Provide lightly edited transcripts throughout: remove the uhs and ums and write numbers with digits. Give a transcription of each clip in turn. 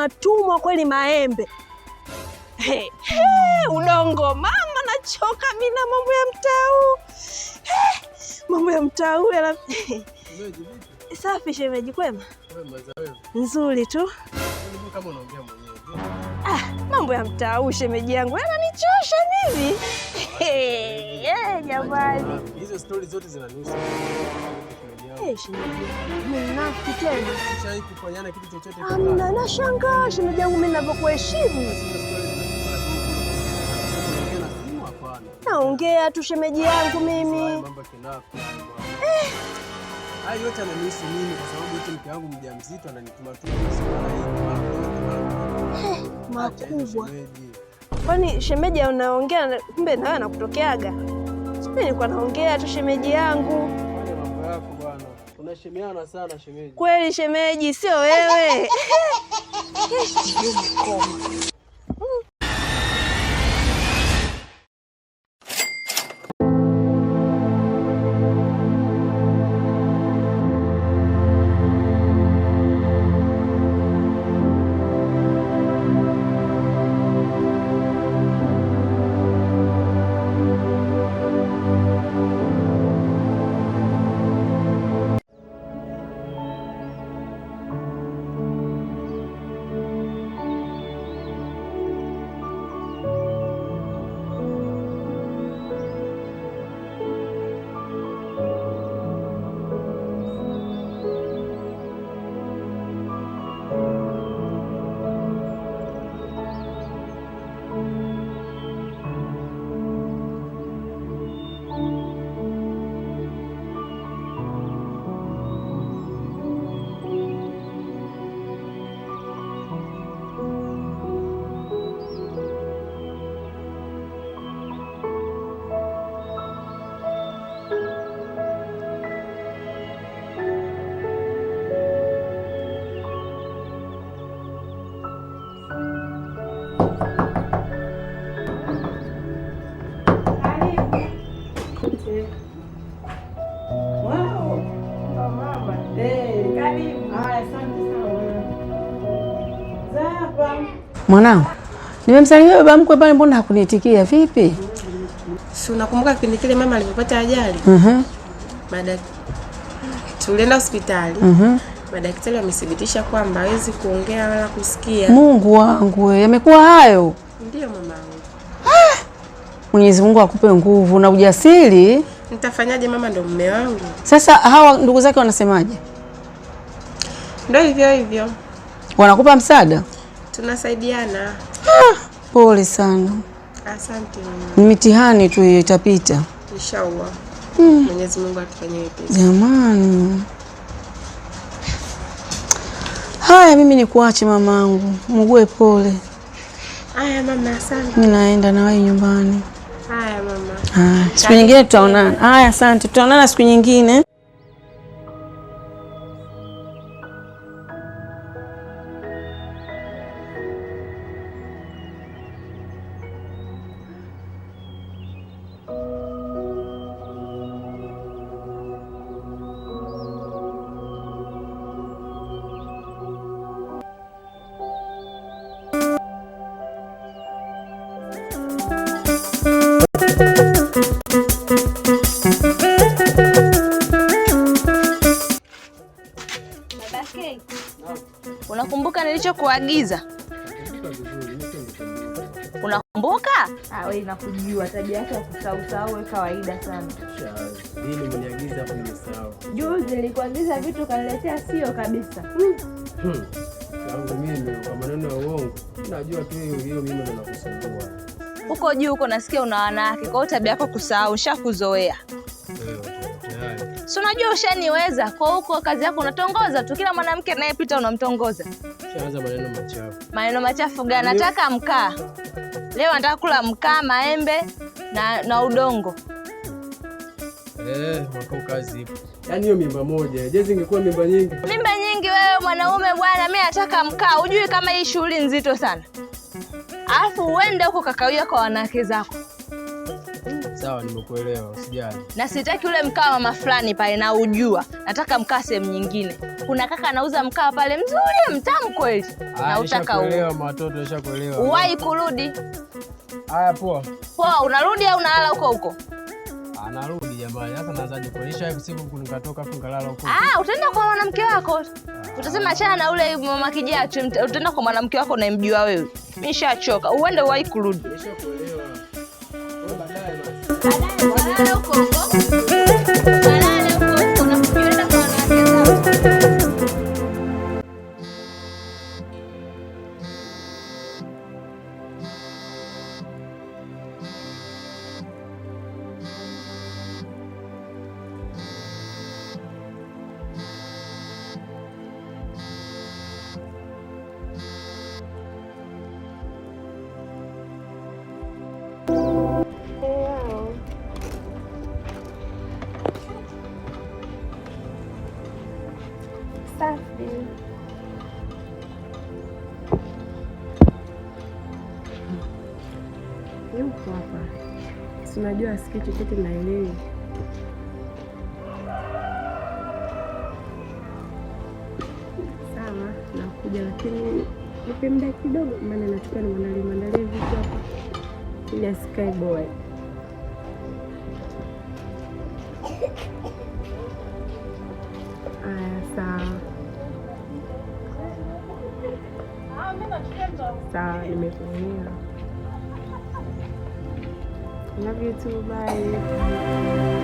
Tunatumwa kweli maembe. Hey, hey, udongo mama, nachoka mimi na mambo ya mtaa huu. Hey, mambo ya mtaa huu yana safi. Shemeji, kwema? Nzuri tu. Kama unaongea mwenyewe. Ah, mambo ya mtaa huu shemeji yangu yananichosha mimi. Hey, hey, jamani. Hizo stori zote zinanihusu. Hey, shemeji, mimi mnafiki tena. Sishawahi kufanyana kitu chochote kibaya. Amna, nashangaa shemeji yangu mimi ninavyokuheshimu. Hizo stori zinakuhusu. Na simu hapana. Naongea tu shemeji yangu mimi. Haya mambo ya kinafiki bwana. Haya yote ananihusu mimi kwa sababu eti mke wangu mjamzito ananituma tu mara hii mara kule, mara kule. Acha hizo Makubwa. shemeji. Kwani shemeji unaongea kumbe na wewe anakutokeaga? Mimi nilikuwa naongea tu shemeji yangu. Fanya mambo yako bwana. Unashemiana sana shemeji. Kweli shemeji, sio wewe. Koma. Wow. Mama. Eh, karibu. Haya, asante sana. Zapa. Mwanangu, nimemsalimia baba mkwe pale, mbona hakuniitikia? Vipi? Si unakumbuka kipindi kile mama alipopata ajali? Tulienda hospitali. Madaktari wamethibitisha kwamba hawezi kuongea wala kusikia. Mungu wangu, we, yamekuwa hayo. Ndiyo mamangu. Mwenyezi Mungu akupe nguvu na ujasiri. Nitafanyaje mama, ndo mume wangu. Sasa hawa ndugu zake wanasemaje? Ndo hivyo hivyo. Wanakupa msaada? Tunasaidiana. Pole sana, Asante mama. ni mitihani tu hiyo, itapita. Inshallah. Mwenyezi Mungu atufanyie wepesi. Jamani, haya, mimi nikuache mamangu, mugue pole. Haya mama, asante. Mimi naenda na wewe nyumbani. Haya mama. Haya, siku nyingine tutaonana. Haya, asante, tutaonana siku nyingine. Unakumbuka nilichokuagiza? Unakumbuka? Ah, wewe nakujua tabia yako ya kusahau wewe kawaida sana. Nini umeniagiza hapo nimesahau. Juzi nilikuagiza vitu kaniletea sio kabisa. Yangu mimi kwa maneno ya uongo. Najua tu hiyo hiyo mimi ndo nakusumbua. Huko juu huko nasikia una wanawake, kwa hiyo tabia yako kusahau, ushakuzoea. Si unajua ushaniweza, kwa huko kazi yako unatongoza tu, kila mwanamke anayepita unamtongoza. Shaanza maneno machafu. Maneno machafu gani? Nataka mkaa. Leo nataka kula mkaa, maembe na udongo. Mwaka kazi ipo. Yaani hiyo mimba moja. Jezi ingekuwa mimba nyingi. Mimba nyingi wewe mwanaume bwana, mimi nataka mkaa. Hujui kama hii shughuli nzito sana. Alafu uende huko kakawia kwa wanawake zako. Sawa. Sawa, nimekuelewa, usijali. Na sitaki ule mkaa mama fulani pale na ujua. Nataka mkaa sehemu nyingine. Kuna kaka anauza mkaa pale mzuri, mtamu kweli. Na utaka huo. Nishakuelewa watoto, nishakuelewa. Uwahi kurudi. Haya poa. Poa, unarudi au unalala huko huko? Anarudi jamani. Sasa naanzaje kuonyesha siku nikatoka afu nikalala huko? Utaenda kwa mwanamke wako. Utasema achana na ule mama kijacho, utaenda kwa mwanamke wako unayemjua wewe. Mimi nishachoka. Uende uwahi kurudi. Nishakuelewa. Wewe baadaye basi. Baadaye huko huko. Baadaye huko huko na kujienda kwa wanawake zao. Safi. Yupo hapa. Si unajua asikii chochote na elewi. Sawa, nakuja lakini nipe muda kidogo, maana nachukua ni mwandalie vitu hapa ili asikae boy. Aya, sawa. Sawa, nimekuelewa. Love you too, bye.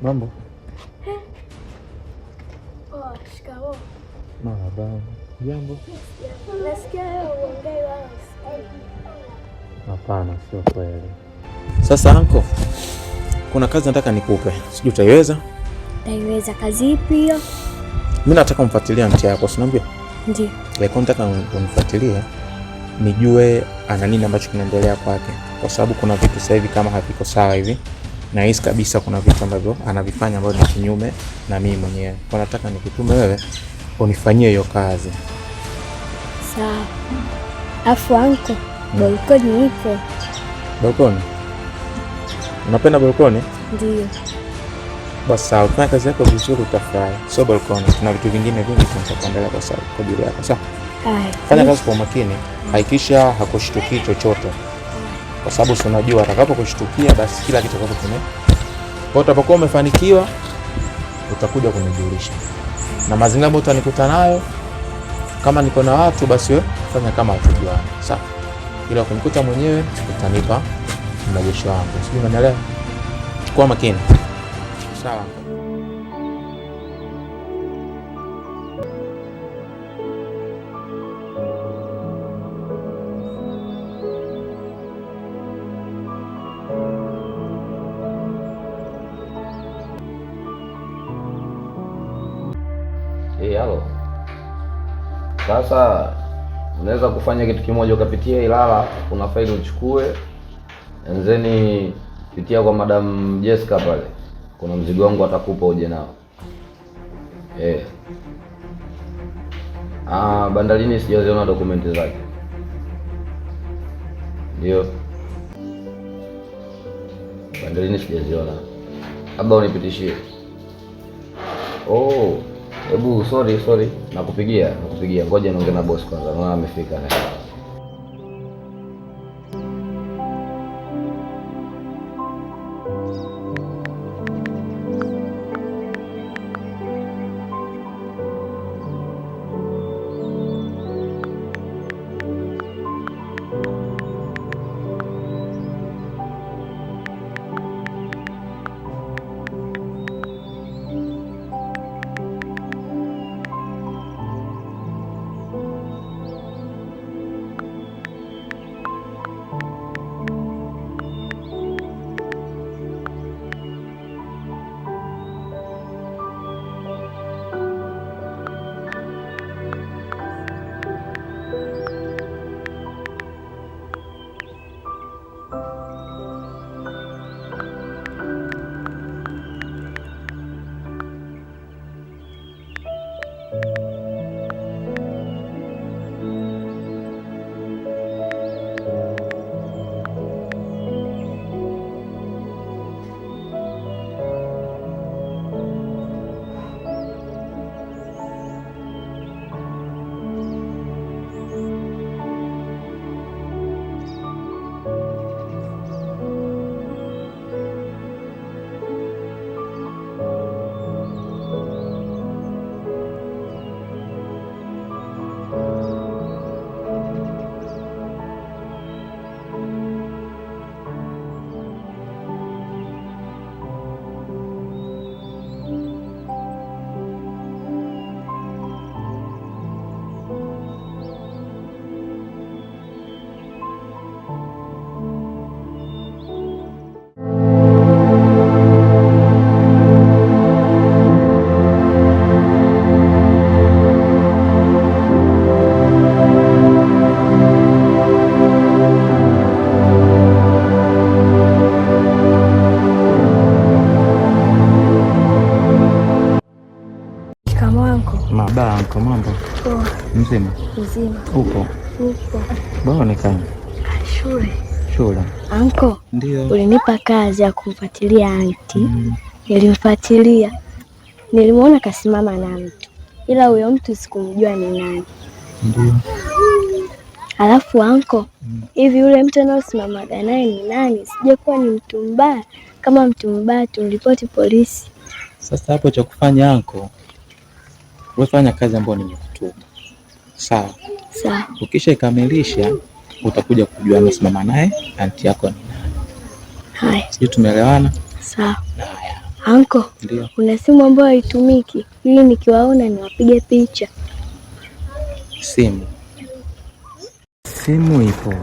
Mambo? Poa, shikamoo. Marhaba. Jambo? Nasikia wewe huongei wala husikii. Hapana, sio kweli. Sasa anko, kuna kazi nataka nikupe. Sijui utaiweza? Taiweza. Kazi ipi hiyo? Mimi nataka umfuatilie anti yako, si unajua? Ndio. Kwa nataka umfuatilie nijue ana nini ambacho kinaendelea kwake, kwa sababu kuna vitu sasa hivi kama haviko sawa hivi. Na hisi kabisa kuna vitu ambavyo anavifanya ambavyo ni kinyume na mimi mwenyewe. Kwa nataka nikutume wewe unifanyie hiyo kazi. Sawa. Afu anko, balkoni ipo. Balkoni? Unapenda balkoni? Ndio. Basi sawa, fanya kazi yako vizuri utafurahi. Sio balkoni, kuna vitu vingine vingi tutakuandalia kwa sababu kwa ajili yako. Sawa? Haya. Fanya kazi kwa umakini, hakikisha hakushtukii chochote. Kwa sababu si unajua atakapokushtukia basi kila kitu kitakuwa kime. Kwa hiyo utapokuwa umefanikiwa utakuja kunijulisha. Na mazingira ambayo utanikuta nayo, kama niko na watu basi wewe fanya kama hatujuani. Sawa? Ila ukinikuta mwenyewe utanipa mrejesho wangu. Sijui unanielewa? Kuwa makini. Sawa. Hey, halo. Sasa unaweza kufanya kitu kimoja, ukapitia Ilala, kuna faili uchukue, enzeni pitia kwa Madam Jessica pale, kuna mzigo wangu atakupa uje nao. Eh. Bandarini sijaziona dokumenti zake. Ndio. Bandarini sijaziona. Labda unipitishie. Oh, hebu sorry, nakupigia. Ngoja niongee na boss kwanza. Naona amefika naye. Maba, mambo. Poa. Mzima? Mzima. Upo? Upo. Bwana onekana. Shule. Shule. Anko. Ndio. Ulinipa kazi ya kumfuatilia anti. Nilimfuatilia. Nilimuona kasimama na mtu. Ila huyo mtu sikumjua ni nani. Ndio. Alafu anko, hivi yule mtu anayesimamaga naye ni nani? Sije kuwa ni mtu mbaya. Kama mtu mbaya tulipoti polisi. Sasa hapo cha kufanya anko, wewe fanya kazi ambayo nimekutuma. Sawa. Sawa. Ukishaikamilisha utakuja kujua amesimama naye anti yako ni nani. Haya. Sijui tumeelewana? Sawa. Haya. Anko, ndio. Kuna simu ambayo haitumiki ili nikiwaona niwapige picha. Simu. Simu ipo,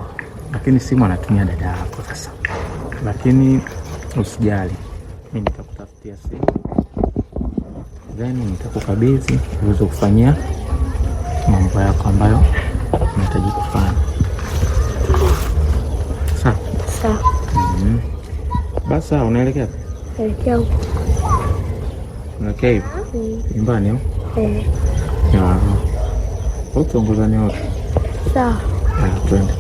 lakini simu anatumia dada yako sasa. Lakini usijali, mimi nitakutafutia simu. Then nitakukabidhi uweze kufanyia mambo yako ambayo unahitaji kufanya. Sawa? Sawa. Basi unaelekea? Naelekea huko. Unaelekea hivi? Nyumbani au? Eh. Ya. Utaongozani wote. Sawa. Twende.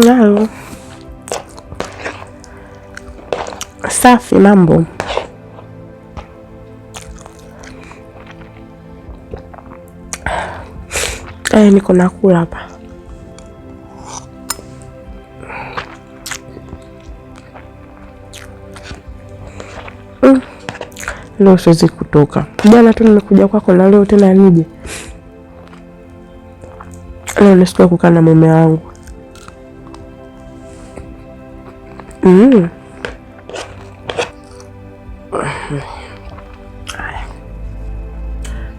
Halo. Safi, mambo. Niko nakula hapa. Leo siwezi kutoka. Jana tu nimekuja kwako na leo tena nije. Leo ni siku ya kukaa na mume wangu.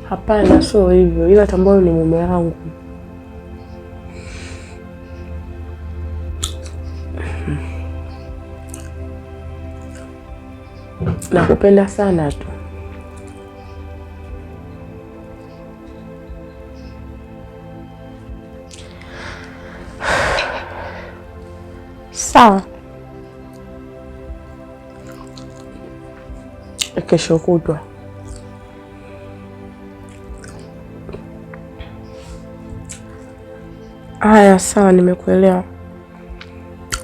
Hapana, sio hivyo, ila tambua ni mume wangu. Nakupenda sana tu. Sawa. Kesho kutwa. Haya, sawa, nimekuelewa.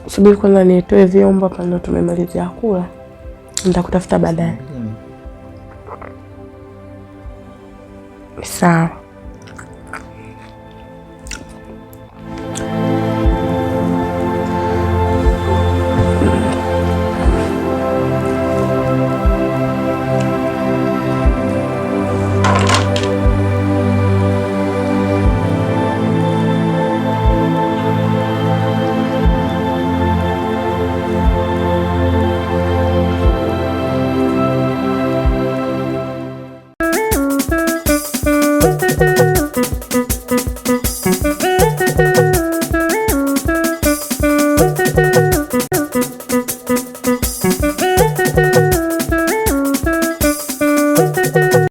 Subiri kwanza nitoe vyombo hapa, ndio tumemalizia kula. Nitakutafuta baadaye. Sawa.